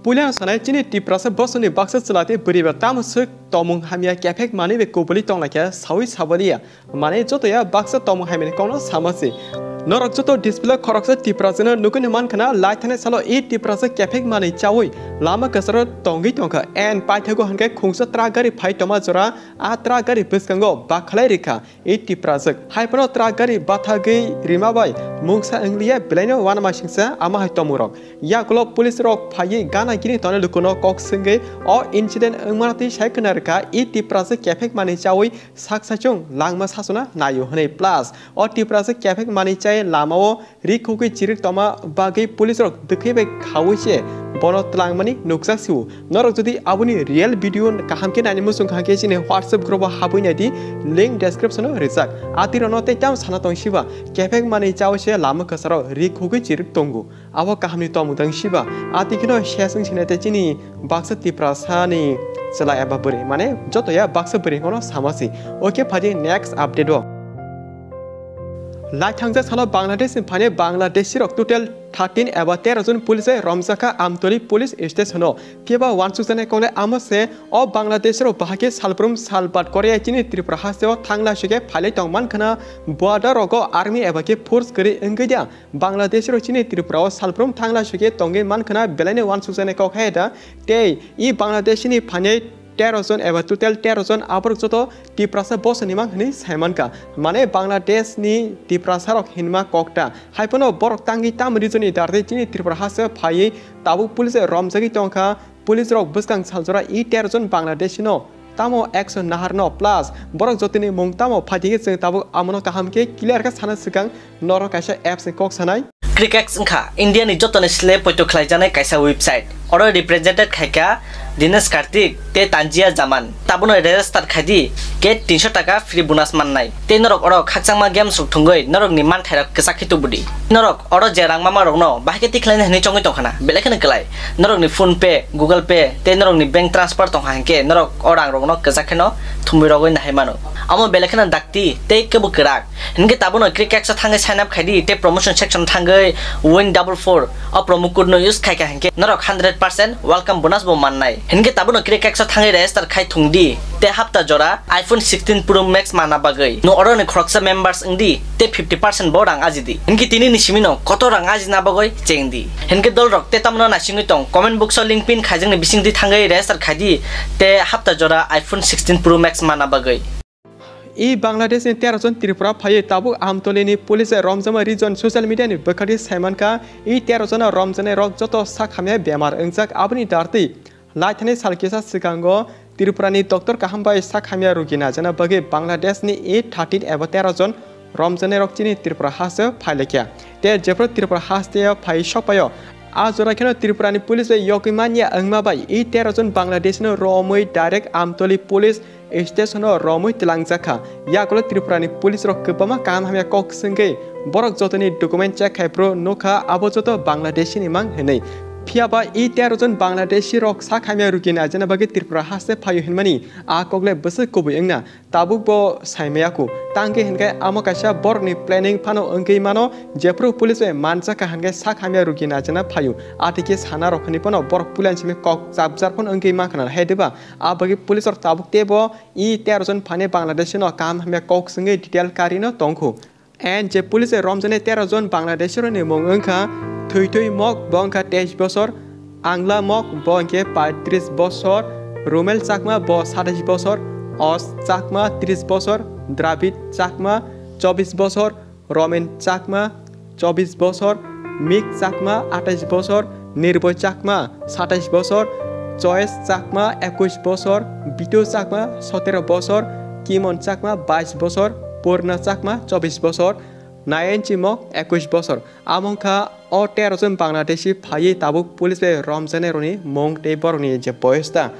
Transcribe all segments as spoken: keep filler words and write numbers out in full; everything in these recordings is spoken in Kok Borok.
Puila ang sanai chini Tiprasa bosoni baksa chwla tei bwrwi ba tamo swk tongmung hamya kephek manwi bai kubuli tonglaikha sawi sabaliya. Manwi jotoya baksa tongmung hamyani kokno sama se. Norok joto display khoroksa Tiprasano nugwino mankha na laithani salo e Tiprasa kephek manwi chawi lama kwcharo tongwi tongkha. En paithago hwnkhe khungsa truck gari phai tongma jora a truck gari bwskango bakhalai rikha. E Tiprajwk. Hai phano truck gari bathagwi rima bai mungsa wngliya belaino uanama singsa ama hai tongmungrok. Yakulo police rok phaiwi gana gini tongnai lukuno kok swngwi o incident wngmano twi sai khna rwkha e Tiprajwk kephek manwi chawi sak saichung langma sachuna naio hwnwi. Plus o Tiprajwk kephek manwi chai lamao ri khugwi chirik tongma bagwi police rok dwkhwi bai khaui se bono twlangmani nukjak sio. Norok jodi aboni real video kaham khe naini muchung kha khe chini WhatsApp group o habwi naidi, link description o rijak. Atirokno tei tamo sana tong siba kephek manwi chaui se lama kwcharo ri khugwi chirik tongo. Abo kahamni tongmung tang siba ati kheno ses wng sinai tei chini baksa Tiprasani chwla eba bwrwi mane jotoya baksa bwrwi kono sama si. Oke phaidi next update o. Laithangsa salo Bangladesh ni phainai Bangladeshi rok total thirteen eba tero jon police romjakha Amtoli police station o. Phiya ba uansukjaknai koknai amo se o Bangladeshi rok bahai khe salbrum salbat Korea chini Tripura haste o thangla sike phailai tong mankhana border rogo army eba khe force kwrwi wngwi da Bangladeshi rok chini Tripura o salbrum thangla sike tongwi mankhana belaino uansukjaknai kok hai da tei i Bangladeshi ni phainai tero jon eba total tero jon aborok joto Tiprasa bosoni mang hwnwi sai mankha. Mane Bangladesh ni Tiprasa rok hinma kokta. Hai phano borok tangwi tamo region ni dartwi chini Tripura haste phaiwi tabuk police romjagwi tongkha. Police rok bwskang saljora i tero jon Bangladeshi no tamo action nahar no plus borok jotoni mung tamo phaidi khe chwng tabuk amono kaham khe clear khe sana swkang norok kaisa apps ni kok sanai. Crickex wngkha India ni joto ni sle poito khlaijaknai kaisa website. Oro represented khaikha Dinesh Karthik tei Tanzia Zaman. Tabono register khaidi, get tinso taka free bonus mannai. Tei norok oro khakchangma games rok thwngwi norokni manthairok kwchak khe tubudi. Norok oro je rang mama rokno bahai khe tikhlaina hinwi chongwi tongkhana, belai kheno kwlai. Norokni PhonePe, Google Pay tei norokni bank transfer tongkha hinkhe norok o rang rokno kwchak kheno thumwi rogwi nahai mano. Amo belai kheno dakti tei kebo kwrak. Hinkhe tabono Crickex o thangwi sign up khaidi tei promotion section thangwi win double four o promo code no use khaikha hinkhe norok hundred percent welcome bonus bo mannai. Hinkhe tabono Crickex o thangwi register khai thungdi tei hapta jora iPhone sixteen Pro Max mana bagwi no oroni khoroksa members wngdi tei fifty percent bo rang ajidi. Hinkhe tini ni simi no kotor rang ajina bagwi chengdi. Hinkhe dol rok tei tamno naisingwi tong comment box o link pin khaijakni bisingtwi thangwi register khaidi tei hapta jora iPhone sixteen Pro Max mana bagwi. I Bangladesh ni tero jon Tripura phaiwi tabuk Amtoli ni police romjakma region social media ni bwkhakni saimankha, i tero jona romjaknai rok joto sak hamya bemar wngjak. Aboni dartwi laithani sal kisa swkango Tripura ni doctor kaham bai sak hamya rugi najana bagwi Bangladesh ni i thirteen eba tero jon romjaknai rok chini Tripura haste phailaikha. Tei jephru Tripura haste phai sokpaio, a jora kheno Tripura ni police bai yogwi manya wngma bai i tero jon Bangladesh no romwi direct Amtoli police station o romwi twlangjakha. Yakulo Tripura ni police rok kwbangma kaham hamya kok swngwi borok jotoni document check khai phuru nukha abo joto Bangladeshi ni mang hinwi. Phiya ba i tero jon Bangladeshi rok sak hamya rugi najana bagwi Tripura haste phaio hinmani a kokle bwswk kubui wngna tabuk bo saimaya ku. Tangkhe hinkhe amo kaisa borokni planning phano wngwi mano, jephru police bai manjakha hinkhe sak hamya rugi najana phaio. Atwikhe sana rok hinwi phano borok puila simi kok chapjar phano wngwi mankha na hai diba? A bagwi police rok tabuk teibo i tero jon phainai Bangladeshi no kaham hamya kok swngwi detail karino tongkhu. And je police romjaknai tero jon Bangladeshi rokni mung wngkha Thwitwi Mok, bo wngkha teis bosor, Angla Mok, bo wngkhe paitris bosor, Rumel Chakma, bo satais bosor, Os Chakma, tris bosor, Dravid Chakma, chobis bosor, Romen Chakma, chobis bosor, Mik Chakma, atais bosor, Nirboi Chakma, satais bosor, Choes Chakma, ekush bosor, Bitu Chakma, sotero bosor, Kimon Chakma, bais bosor, Purna Chakma, chobis bosor, Nayen Chimok, ekush bosor. Amo wngkha o tero jon Bangladeshi phaiwi tabuk police bai romjaknai rokni mung tei borokni je boyos ta.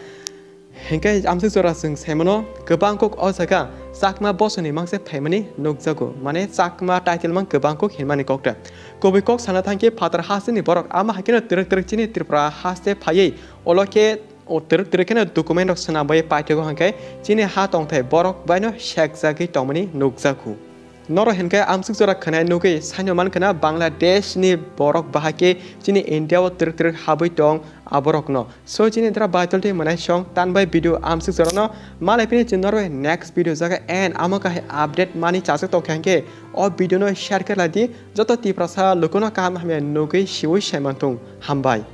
Hinkhe amswk jora chwng saimano kwbang kok o jaga Chakma bosoni mangse phaimani nukjago, mane Chakma title mang kwbang kok hinmani kokta. Kubui kok sana thangkhe phatar hasteni borok ama haikeno twrwk twrwk chini Tripura haste phaiwi olo khe o twrwk twrwk kheno document rok swnamwi paithago hinkhe chini ha tongthai borok baino sekjagwi tongmani nukjago. Norok hinkhe amsuk jora khwnai nugwi saino mankha na Bangladesh ni borok bahai khe chini India o twrwk twrwk habwi tong aborokno. So chini dra Baitul tei mwnai song tan bai video amsuk jorano malai pini chini norok next video jaga and amo kahai update mani chasuk tongkha hinkhe o video no share khe lai di joto Tiprasa lukuno kaham hamya nugwi siwi saimantung. Hambai.